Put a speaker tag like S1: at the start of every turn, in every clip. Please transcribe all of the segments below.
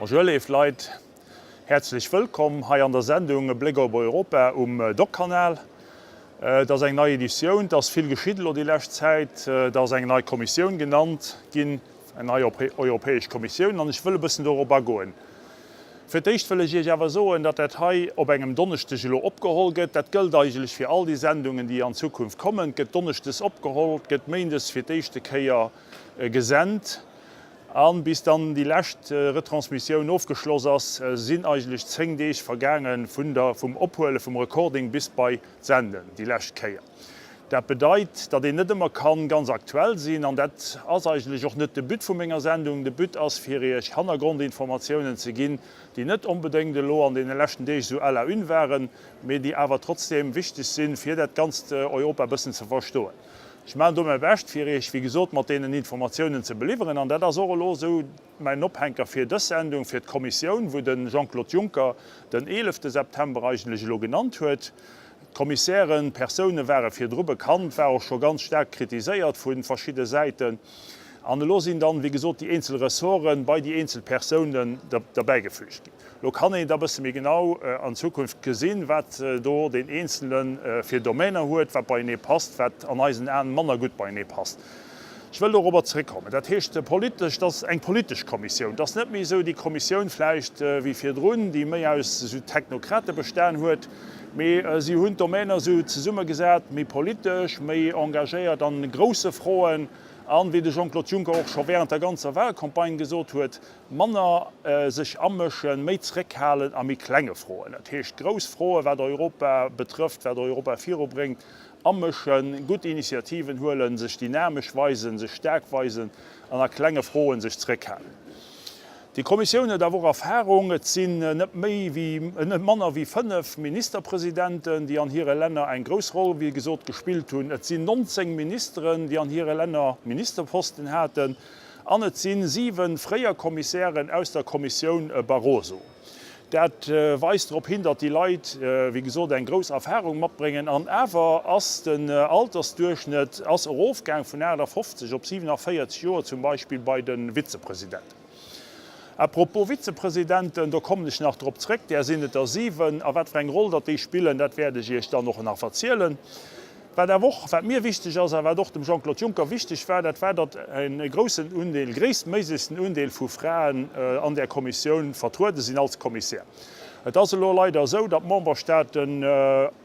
S1: Bonjour léif Leit, häerzlech wëllkomm hei an der Sendung E Bléck op Europa um Doc-Kanal. Et ass eng nei Editioun, et ass vill geschitt elo déi lescht Zäit. Et ass eng nei Kommissioun genannt ginn, eng nei Europäesch Kommissioun, an ech wëll e bëssen dorop agoen. Fir d'éischt wëll ech Iech awer soen, datt dat hei op engem Donneschdeg elo opgeholl gëtt. Dat gëllt eigentlech fir all déi Sendungen, déi an Zukunft kommen. Et gëtt donneschdes opgeholl, et gëtt méindes fir d'éischte Kéier gesent a bis dann déi lescht Retransmissioun ofgeschloss ass, sinn eigentlech 10 Deeg vergaange vun der, vum Ophuele vum Recording bis bei d'Senden déi lescht Kéier. Dat bedeit, datt een net ëmmer kann ganz aktuell sinn an dat ass eigentlech och net de But vu menger Sendung. De But ass fir Iech Hannergrondinformatiounen ze ginn, déi net onbedéngt elo an deene leschten Deeg esou à la une waren, mee déi awer trotzdeem wichteg sinn, fir dat ganzt Europa e bëssen ze verstoen. Ech maachen do mäi Bescht, fir Iech, wéi gesot, mat deenen Informatiounen ze beliwweren. An dat ass och elo esou mäin Ophänker fir dës Sendung, fir d'Kommissioun, wou de Jean-Claude Juncker den eelefte September eigentlech elo genannt huet. D'Kommissären, d'Persoune ware virdru bekannt, war och scho ganz staark kritiséiert vu verschidde Säiten. An elo sinn dann, wéi gesot, déi eenzel Ressorten bei déi eenzel Persounen derbäigefügt ginn. Lo kann een da bësse méi genau an Zukunft gesinn, wat do deen Eenzele fir Domainer huet, wat beienee passt, wat an eisen Aen manner gutt beienee passt. Ech wëll dorobber zréckkommen. Dat heescht politesch, dat ass eng politesch Kommissioun. Dat ass net méi esou déi Kommissioun vläicht wéi virdrun, déi méi aus esou Technokrate bestan huet, mee si hunn d'Domainer esou zesummegesat, méi politesch, méi engagéiert an grousse Froen an, wéi de Jean-Claude Juncker och scho während der ganzer Wahlcampagne gesot huet, Manner sech amëschen, méi zréckhalen a méi klenge Froen, dat heescht grouss Froen, wat Europa betrëfft, wat Europa virubréngt, amëschen, gutt Initiativen huelen, sech dynamesch weisen, sech staark weisen an a klenge Froen sech zréckhalen. Déi Kommissioun huet awer och Erfahrung. Et sinn net méi wéi, net manner wéi 5 Ministerpresidenten, déi an hire Länner eng grouss Roll, wéi gesot, gespillt hunn. Et sinn 19 Ministeren, déi an hire Länner Ministerposten haten. An et si 7 fréier Kommissären aus der Kommissioun Barroso. Dat weist drop hin, datt déi Leit, wéi gesot, eng grouss Erfahrung matbréngen. An awer ass den Altersduerchschnëtt ass erofgaang vun 58 op 47 Joer, zum Beispill bei de Vizepresidenten. À propos Vizepresidenten, do kommen ech nach drop zréck, där sinn et der 7. A wat fir eng Roll datt déi spillen, dat wäert ech Iech dann och nach verzielen. Wat awer och, wat mir wichteg ass a wat och dem Jean-Claude Juncker wichteg war, dat war, datt e groussen Undeel, gréisstméiglechsten Undeel vu Fraen an där Kommissioun vertruede sinn als Kommissär. Et ass elo leider esou, datt d'Memberstaaten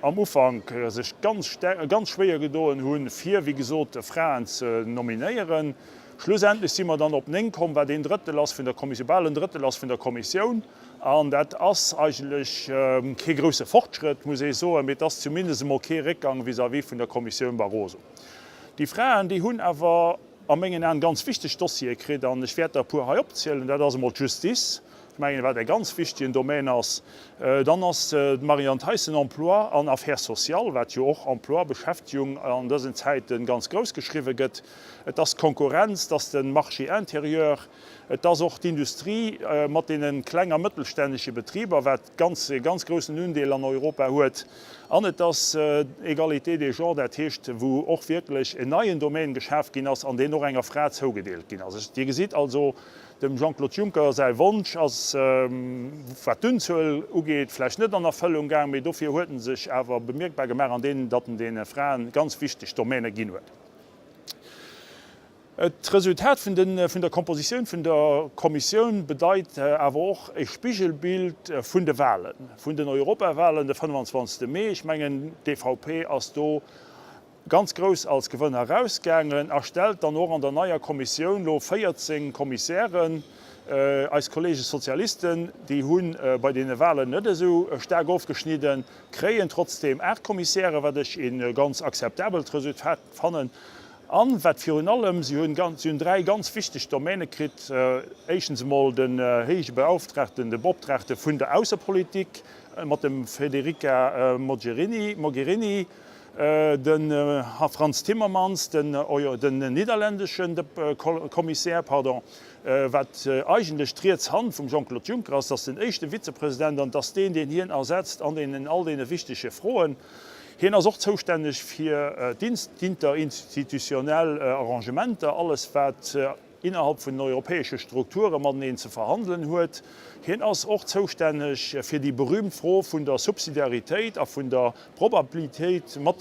S1: am Ufank sech ganz, ganz schwéier gedoen hunn, fir, wéi gesot, Fraen ze nominéieren. Schlussendlech si mer dann op 9 komm, wat een Drëttel ass vun der Kommissioun, bal en Drëttel ass vun der Kommissioun. An dat ass eigentlech kee grousse Fortschrëtt, muss ee soen, mee et ass zumindest emol kee Réckgang vis-à-vis vun der Kommissioun Barroso. Déi Fraen, déi hunn awer a mengen Aen ganz wichteg Dossiere kritt, an ech wäert der e puer hei opzielen. Dat ass emol d'Justice, ech mengen, wat e ganz wichtegen Domän ass. Dann ass d'Marianne Theissen Emploi an Affaires sociales, wat jo och Emploi, Beschäftegung an dësen Zäite ganz grouss geschriwwen gëtt. Et ass d'Konkurrenz, et ass de Marché intérieur, et ass och d'Industrie mat deene kleng a mëttelstännege Betriber, wat ganz e ganz groussen Undeel an Europa huet, an et ass d'Égalité des genres, dat heescht, wou och wierklech en neien Domän geschaf ginn ass an deen och enger Fra zougedeelt ginn ass. Dir gesitt also, dem Jean-Claude Juncker säi Wonsch ass, wat d'Unzuel ugeet, vläicht net an Erfëllung gaang, mee dofir huet en sech awer bemierkbar gemaach, andeem datt en deene Fraen ganz wichteg Domäne ginn huet. D'Resultat vun der Kompositioun vun der Kommissioun bedeit awer och e Spigelbild vun de Wahlen, vun den Europawahlen de 25. Mee. Ech mengen, d'EVP ass do ganz grouss als Gewënner erausgaangen a stellt dann och an der neier Kommissioun elo 14 Kommissären. Eis Kollege Sozialisten, déi hu bei deene Wahlen net esou staark ofgeschnidden, kréien trotzdeem 8 Kommissären, wat ech e ganz akzeptabelt Resultat fannen. An wat virun allem, si hunn ganz, si hunn 3 ganz wichteg Domäne kritt, éischtens emol den héije Beauftragten, de Beoptragte vun der Aussepolitik mat dem Federica Mogherini, Mogherini, den Här Frans Timmermans, den den nidderländeschen Kommissär, pardon, wat eigentlech d'riets Hand vum Jean-Claude Juncker ass, dat ass den éischte Vizepresident an et ass deen, deen hien ersetzt an deenen all deene wichtege Froen. Hien ass och zoustänneg fir d'interinstitutionell Arrangementer, alles wat. innerhalb vun den europäesche Strukture mateneen ze verhandelen huet. Hien ass och zoustänneg fir déi berühmt Fro vun der Subsidiaritéit a vun der Probabilitéit mat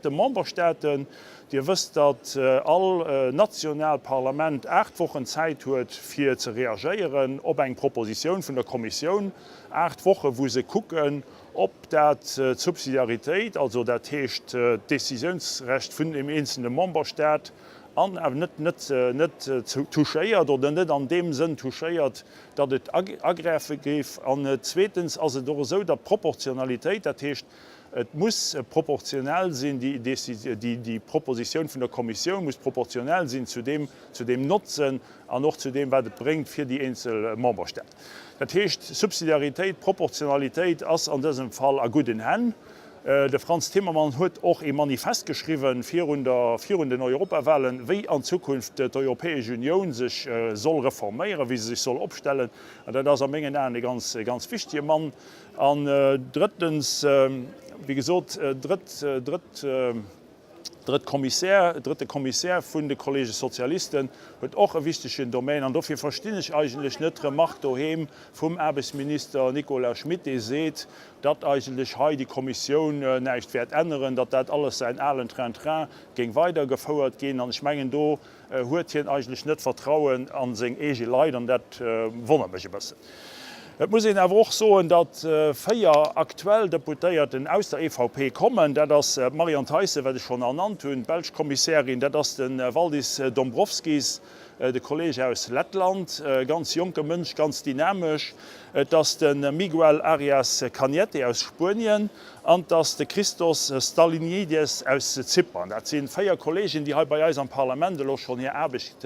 S1: de Memberstaaten. Dir wësst, datt all nationaalt Parlament 8 Wochen Zäit huet, fir ze reagéieren op eng Propositioun vun der Kommissioun. 8 Wochen, wou se kucken, ob dat d'Subsidiaritéit, also dat heescht d'Décisiounsrecht vun deem eenzelne Memberstaat, an awer net net touchéiert oder net an deem Sënn touchéiert, datt et agräife géif. An zweetens ass et och esou, datt d'Proportionalitéit, dat heescht et muss proportionell sinn, déi Propositioun vun der Kommissioun muss proportionell sinn zu deem, zu deem Notzen an och zu deem, wat et bréngt fir déi eenzel Memberstaat. Dat heescht, Subsidiaritéit, Proportionalitéit ass an dësem Fall a gudden Hänn. De Frans Timmermans huet och ee Manifest geschriwwen virun der, virun den Europawahlen, wéi an Zukunft d'Europäesch Unioun sech soll reforméieren, wéi se sech soll opstellen. An dat ass a mengen Aen e ganz, e ganz wichtige Mann. An drëttens, wéi gesot, drëtt, drëtt, drëtt Kommissär, drëtte Kommissär vun de Kollege Sozialisten, huet och e wichtegen Domaine. An dofir verstinn ech eigentlech net d'Remark doheem vum Aarbechtsminister Nicolas Schmit, dee seet, datt eigentlech hei déi Kommissioun näischt wäert änneren, datt dat alles säin alen Train-train géing weidergefouert ginn. An ech mengen, do huet hien eigentlech net Vertrauen a seng eege Leit, an dat wonnert mech e bëssen. Et muss een awer och soen, datt 4 aktuell Deputéierten aus der EVP kommen. Dat ass d'Marianne Theissen, wat ech schonn ernannt hunn, d'belsch Kommissärin, dat ass de Valdis Dombrovskis, de Kolleeg aus Lettland, e ganz jonke Mënsch, ganz dynamesch, et ass de Miguel Arias Cañete aus Spuenien an et ass de Christos Stalinides aus Zypern. Dat si 4 Kolleegen, déi hei bei eis am Parlament elo schonn hir Aarbecht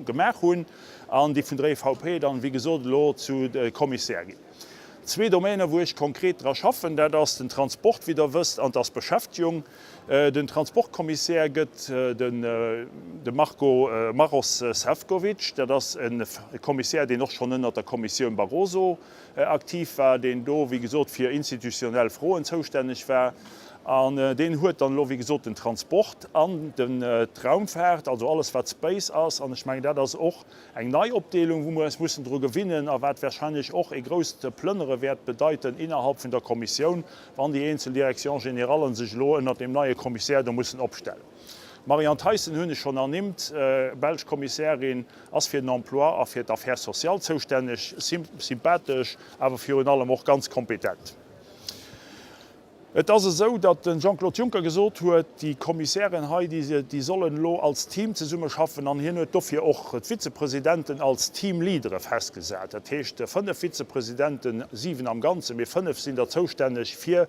S1: gemaach hunn. an déi vun der EVP dann, wéi gesot, elo zu Kommissär ginn. Zwee Domäner, wou ech konkret dra schaffen, dat ass den Transport, wéi Der wësst, an 't ass d'Beschäftegung. Den Transportkommissär gëtt de Marco Maros Sefcovic. Dat ass e Kommissär, deen och schonn ënnert der Kommissioun Barroso aktiv war, deen do, wéi gesot, fir institutionell Froen zoustänneg war. An deen huet dann elo, wéi gesot, den Transport an d'Raumfaart, also alles, wat Space ass. An ech mengen, dat ass och eng nei Opdeelung, wou mer eis mussen dru gewinnen a wat warscheinlech och e grousst Plënnere wäert bedeiten innerhalb vun der Kommissioun, wann déi eenzel Directions générallen sech elo ënnert deem neie Kommissär do mussen opstellen. D'Marianne Theissen hunn ech schonn ernimmt, belsch Kommissärin, ass fir den Emploi a fir d'Affaires sociales zoustänneg, sympathesch, awer virun allem och ganz kompetent. Et ass esou, datt de Jean-Claude Juncker gesot huet, déi Kommissären hei, déi sollen elo als Team zesummeschaffen an hien huet dofir och d'Vizepresidenten als Teamleadere festgesat. Dat heescht, 5 Vizepresidenten, 7 am Ganzen, mee 5 sinn der zoustänneg fir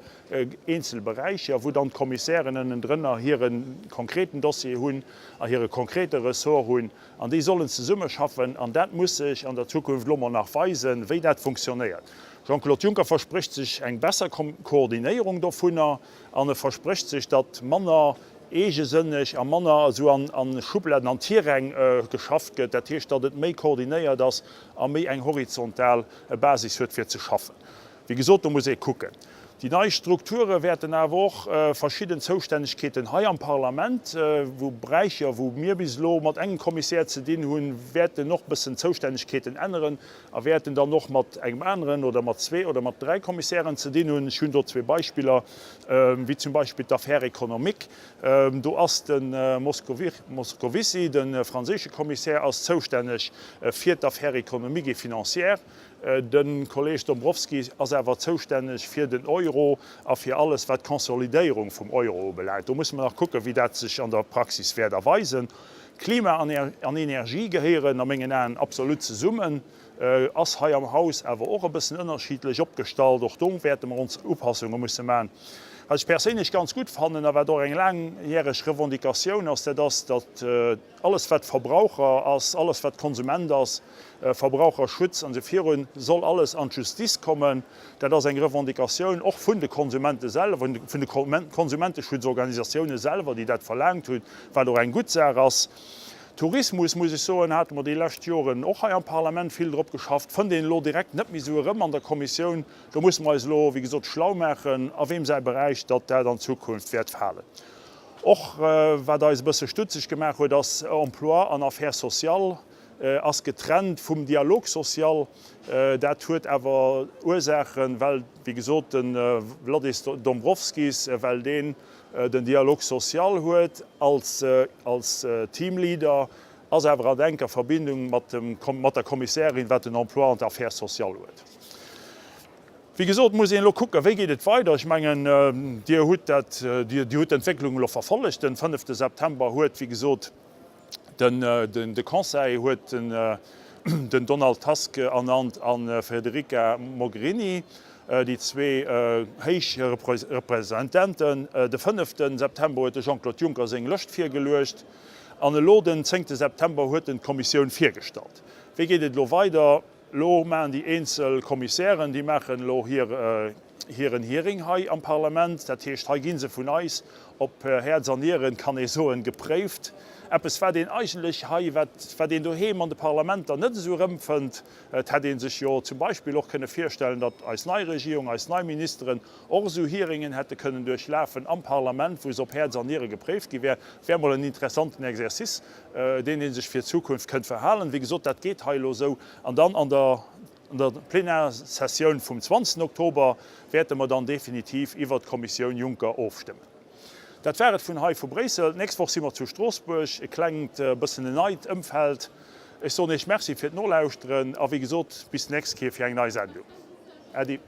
S1: eenzel Beräicher, wou dann d'Kommissären ënnendrënner hire konkreten Dossier hunn a hire konkrete Ressort hunn. An déi sollen zesummeschaffen an dat muss sech an der Zukunft elo mol nach weisen, wéi dat funktionéiert. Jean-Claude Juncker versprécht sech eng besser Koordinéierung dovunner an e versprécht sech, datt manner eegesënneg a manner esou an Schubladen, an Tiräng geschafft gëtt. Dat heescht, datt et méi koordinéiert ass a méi eng horizontal Basis huet fir ze schaffen. Wéi gesot, do muss ee kucken. Déi nei Strukture wäerten awer och verschidden Zoustännegkeeten hei am Parlament, wou Beräicher, wou mir bis elo mat engem Kommissär ze dinn hunn, wäerten och e bëssen Zoustännegkeeten änneren a wäerten dann och mat engem aneren oder mat zwee oder mat dräi Kommissären ze dinn hunn. Ech hunn do zwee Beispiller, wéi zum Beispill d'Affaires économiques. Do ass de Moscovici, de franséische Kommissär, ass zoustänneg fir d'Affaires économiques et financières. De Kolleeg Dombrovskis ass awer zoustänneg fir den Euro a fir alles, wat d'Consolidéierung vum Euro ubelaangt. Do musse mer nach kucken, wéi dat sech an der Praxis wäert erweisen. Klima an Energie gehéieren a mengen Aen absolut zesummen, ass hei am Haus awer och e bëssen ënnerschiddlech opgestallt. Och do wäerte mer ons Upassunge musse maachen. Wat ech perséinlech ganz gutt fannen a wat och eng laangjäreg Revendicatioun ass, dat ass, datt Alles wat Verbraucher ass, alles wat Konsument ass, Verbraucherschutz an esou virun, soll alles an d'Justiz kommen. Dat ass eng Revendicatioun och vun de Konsumente selwer, vun de Konsumenteschutzorganisatioune selwer, déi dat verlaangt hunn, wat och eng gutt Saach ass. Tourismus, muss ech soen, hate mer déi lescht Joren och hei am Parlament vill drop geschafft, fënnt een elo direkt net méi esou erëm an der Kommissioun. Do musse mer eis elo, wéi gesot, schlau maachen, a weem säi Beräich datt dat an Zukunft wäert falen. Och wat eis e bësse stutzeg gemaach huet, ass Emploi an Affaires sociales ass getrennt vum Dialogue social. Dat huet awer Ursaachen, well, wéi gesot, de Vladis Dombrovskis, well deen den Dialogue social huet als als Teamleader, ass awer an enker Verbindung mat dem mat der Kommissärin, wat den Emploi an d'Affaires sociales huet. Wéi gesot, muss een elo kucken, wéi geet et weider. Ech mengen, Dir hutt dat, Dir hutt d'Entwécklung elo verfollegt. Den fënnefte September huet, wéi gesot, den, de Conseil huet den, den Donald Tusk ernannt a Federica Mogherini, déi zwee héich Representanten. De fënnefte September huet de Jean-Claude Juncker seng Lëscht virgeluecht an elo den zéngte September huet en d'Kommissioun virgestallt. Wéi geet et elo weider? Elo maachen déi eenzel Kommissären, déi maachen elo hiren Hearing hei am Parlament. Dat heescht, hei gi se vun eis op Häerz an Nieren, kann ee soen, gepréift. Eppes, wat een eigentlech hei, wat wat een doheem an de Parlamenter net esou erëmfënnt. Et hätt ee sech jo zum Beispill och kënne virstellen, datt eis nei Regierung, eis nei Ministeren och esou Hearingen hätte kënnen duerchlafen am Parlament, wou se op Häerz an Niere gepréift gi wär. Wär mol en interessanten Exercice. deen ee sech fir d'Zukunft kënnt verhalen. Wéi gesot, dat geet hei elo esou. An dann an der an der Plenarsessioun vum 20 Oktober wäerte mer dann definitiv iwwert d'Kommissioun Juncker ofstëmmen. Dat war et vun hei vu Bréissel. D'nächst Woch si mer zu Stroossbuerg, e klengt bëssen en neit Ëmfeld. Ech soen Iech Merci fir d'Nolauschteren a wéi gesot, bis d'nächst Kéier fir eng nei Sendung. Äddi.